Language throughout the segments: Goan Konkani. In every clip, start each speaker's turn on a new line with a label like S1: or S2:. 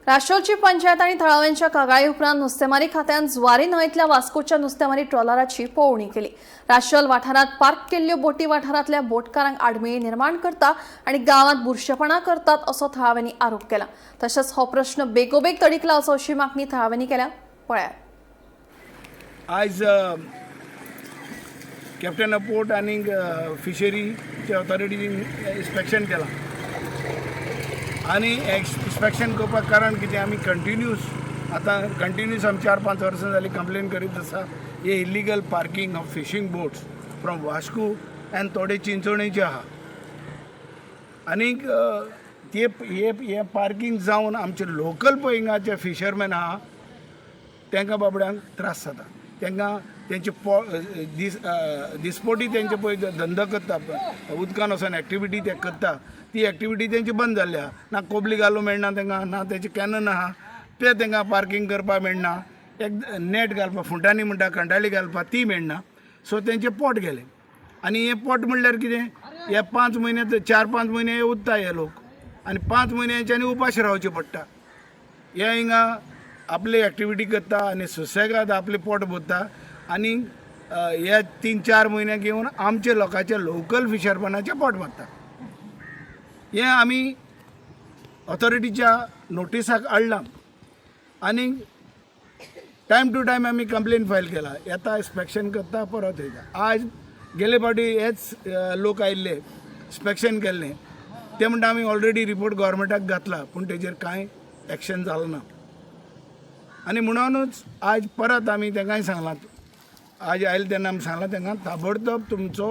S1: राशोलची पंचायत आनी थळाव्यांच्या कागाळी उपरांत नुस्तेमारी खात्यान जुवारी न्हंयतल्या वास्कोच्या नुस्तेमारी ट्रॉलराची पळोवणी केली. राशोल वाठारांत पार्क केल्ल्यो बोटी वाठारांतल्या बोटकारांक आडमेळी निर्माण करता आनी गांवांत बुरशेपणां करतात असो थळाव्यांनी आरोप केला. तशेंच हो प्रश्न बेगोबेग तडीक लावचो अशी मागणी थळाव्यांनी केल्या. पळयात.
S2: आयज कॅप्टन ऑफ पोर्ट आनी फिशरीच्या ऑथॉरिटीन इन्स्पेक्शन केलां आनी इन्स्पेक्शन करपाक कारण कितें, आमी कंटिन्यूस आतां कंटिन्यूस आमी 4-5 वर्सां जालीं कंप्लेन करीत आसा हे illegal parking of fishing boats from Vasco and थोडे चिंचोणेचे आहा. आनीक ते हे हे पार्कींग जावन आमचे लोकल पळय हिंगाचे फिशरमॅन आहा, तांकां बाबड्यांक त्रास जाता. तांकां तेंचे पो दीस दिसपोटी तेंचे पळय धंदो करता पळय, उदकान वचोन एक्टिविटी ते करता, ती एक्टिविटी तेंची बंद जाल्ली आहा. ना कोबली घालूंक मेळना तांकां, ना तेंचे कॅनन आहा ते तांकां पार्कींग करपाक मेळना. एक नेट घालपाक फुंटांनी म्हणटा कंटाळी घालपाक ती मेळना. सो तेंचें पोट गेलें. आनी हें पोट म्हणल्यार कितें, हे 5 म्हयने, 4-5 म्हयने हे उरता हे लोक आनी 5 म्हयन्यांच्यानी उपाशी रावचें पडटा. हे हिंगा आपली एक्टिविटी करता आनी सुसेगाद आपलें पोट भरता आनी हे 3-4 म्हयने घेवन आमचे लोकांचे लोकल फिशरमॅनाचें पोट भरता. हें आमी ऑथॉरिटीच्या नोटिसाक हाडलां आनी टायम टू टायम आमी कंप्लेन फायल केला. येता, इन्स्पेक्शन करता, परत वयता. आज गेले फावटी हेच लोक आयिल्ले, इन्स्पेक्शन केल्लें. ते म्हणटा आमी ऑलरेडी रिपोर्ट गोवोरमेंटाक घातला, पूण तेजेर कांय एक्शन जालें ना. आनी म्हणूनच आज परत आमी तांकांय सांगलां, आज आयले तेन्ना आमी सांगलां तांकां, ताबडतोब तुमचो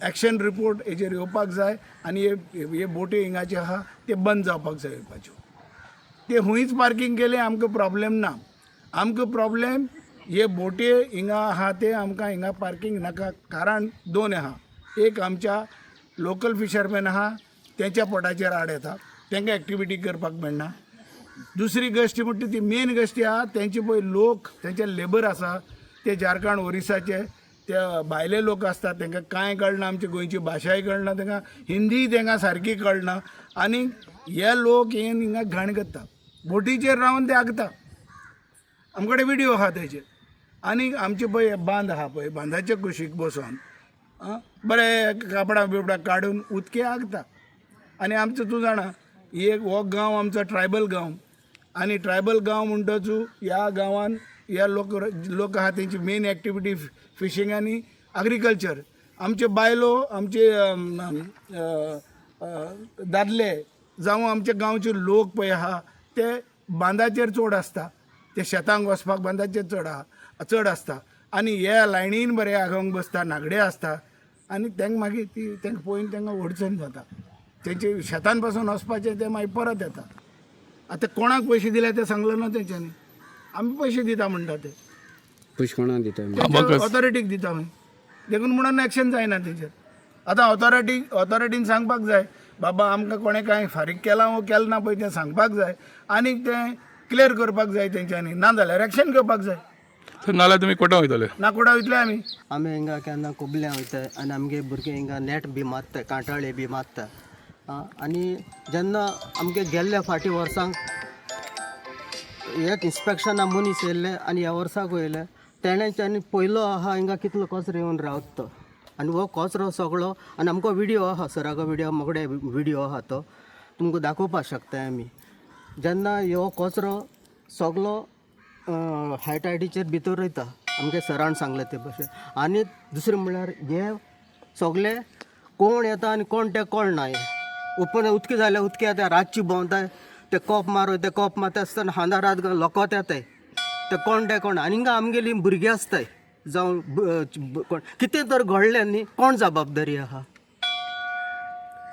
S2: एक्शन रिपोर्ट हेजेर येवपाक जाय आनी हे हे बोटी हिंगाचे आहा ते बंद जावपाक जाय येवपाच्यो. ते हुंयच पार्कींग केलें आमकां प्रॉब्लेम ना. आमकां प्रॉब्लेम हे बोटी हिंगा आहा ते आमकां हिंगा पार्कींग नाका. कारण दोन आहा. एक, आमच्या लोकल फिशरमॅन आहा तेंच्या पोटाचेर आड येता, तांकां एक्टिविटी करपाक मेळना. दुसरी गोश्ट म्हणटा ती मेन गोश्टी आहा, तेंचे पळय लोक, तेंचे लेबर आसा ते झारखंड ओरिसाचे, ते भायले लोक आसतात. तांकां कांय कळना, आमची गोंयची भाशाय कळना तांकां, हिंदी तांकां सारकी कळना. आनी हे लोक हे हिंगा घाण करता, बोटीचेर रावन ते आगता. आमचे कडेन विडियो आहा तेजेर. आनी आमचे पळय बांद आहा पळय, बांदाच्या कुशीक बसोन आं बरे कापडां बिपडां काडून उदके आगता. आनी आमचो तूं जाणा, एक हो गांव आमचो ट्रायबल गांव आनी ट्रायबल गांव म्हणटच ह्या गांवान ह्या लोक लोक आहा तेंची मेन एक्टिविटी फिशींग आनी अग्रिकल्चर. आमचे बायलो, आमचे अम, अम, अ, अ, दादले जावं आमचे गांवचे लोक पळय आहा ते बांदाचेर चड आसता. ते शेतांक वचपाक बांदाचेर चड आहा, चड आसता. आनी हे लायनीन बरे आगोंक बसता, नागडे आसता आनी तांकां मागीर ती तांकां पळोवन तांकां अडचण जाता. तेंचे शेतान पासून वचपाचें, ते मागीर परत येता. आतां कोणाक पयशे दिले ते सांगलें ना तेंच्यांनी. आमी पयशे दिता म्हणटा ते.
S3: पयशे कोणाक दिता?
S2: ऑथॉरिटीक दिता आमी. देखून म्हणून एक्शन जायना तेजेर. आतां ऑथॉरिटीन सांगपाक जाय, बाबा आमकां कोणें कांय फारीक केलां वो केलें ना पळय तें सांगपाक जाय आनी तें क्लियर करपाक जाय तेंच्यांनी, ना जाल्यार एक्शन घेवपाक जाय.
S4: सर, नाल्यार तुमी कोर्टां वयतले?
S2: ना, कोर्टा वयतले आमी.
S5: आमी हिंगा केन्ना कोबल्या वयता आनी आमगे भुरगे हिंगा नेट बी मारता, कांटाळे बी मारता. आनी जेन्ना आमगे गेल्ल्या फाटीं वर्सांक एक इन्स्पेक्शना मनीस येयल्ले आनी ह्या वर्साक येयले, तेणें पयलो आहा हिंगा कितलो कचरो येवन रावता तो आनी हो कचरो सगळो. आनी आमकां विडियो आहा, सरागो विडियो, मोगडे विडियो आहा, तो तुमकां दाखोवपाक शकता आमी. जेन्ना ह्यो कचरो सगलो हाय टायडीचेर भितर वयता, आमगे सरान सांगलें ते भशेन. आनी दुसरें म्हणल्यार हे सगळे कोण येता आनी कोण ते कळना. हे ओपन उदक जाल्यार उदक येता, रातची भोंवताय ते, कोप मार ते कोप मारता आसतना हांदा रात लोकोत येताय ते, कोण ते कोण. आनी हिंगा आमगेली भुरगीं आसताय जावं कोण, कितें तर घडलें न्ही, कोण जबाबदारी आहा?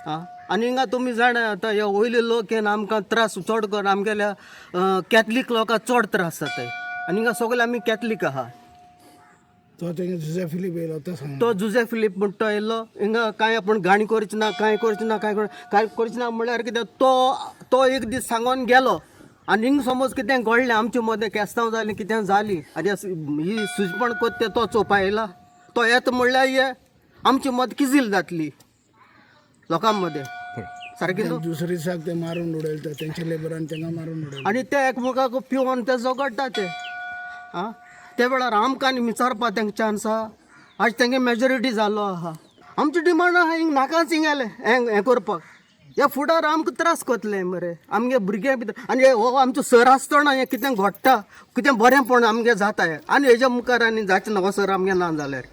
S5: आं, आनी हिंगा तुमी जाणा, आतां हे वयले लोक येवन आमकां त्रास चड करून आमगेल्या कॅथलीक लोकांक चड त्रास जाताय. आनी हिंगा सगळे आमी कॅथलीक आहा.
S2: तो तेंगे जुझे फिलीप येयलो तो सांग.
S5: तो जुजे फिलीप म्हणटा तो येयलो हिंगा, कांय आपूण गाणी करची ना, कांय करची ना, कांय कांय करची ना. म्हणल्यार कितें, तो तो एक दीस सांगोन गेलो आनी हिंग समज कितें घडलें आमचे मदें, केस्तांव जालें, कितें जाली आनी ही सुजपण कोत्ता तो चोवपा येयला? तो येता म्हणल्यार हे आमचे मत किजील जातली लोकां मदें. सारकें न्हू?
S2: दुसरे दिसाक ते मारून उडयले तेंच्या लेबरान तांकां मारून उडयले.
S5: आनी ते एकमेकाक पिवन ते झगडटा ते. आं, ते वेळार आमकां आनी विचारपा तेंका चान्स आहा? आज तेंगे मेजॉरिटी जाल्लो आहा. आमची डिमांड आहा हिंग नाकाच हिंगाले हें हें करपाक. ह्या फुडार आमकां त्रास कोतले मरे आमगे भुरग्यां भितर. आनी हो आमचो सर आसतना हें कितें घडटा, कितें बरेंपण आमगें जाता हें, आनी हेज्या मुखार आनी जाचें ना हो सर आमगे ना जाल्यार.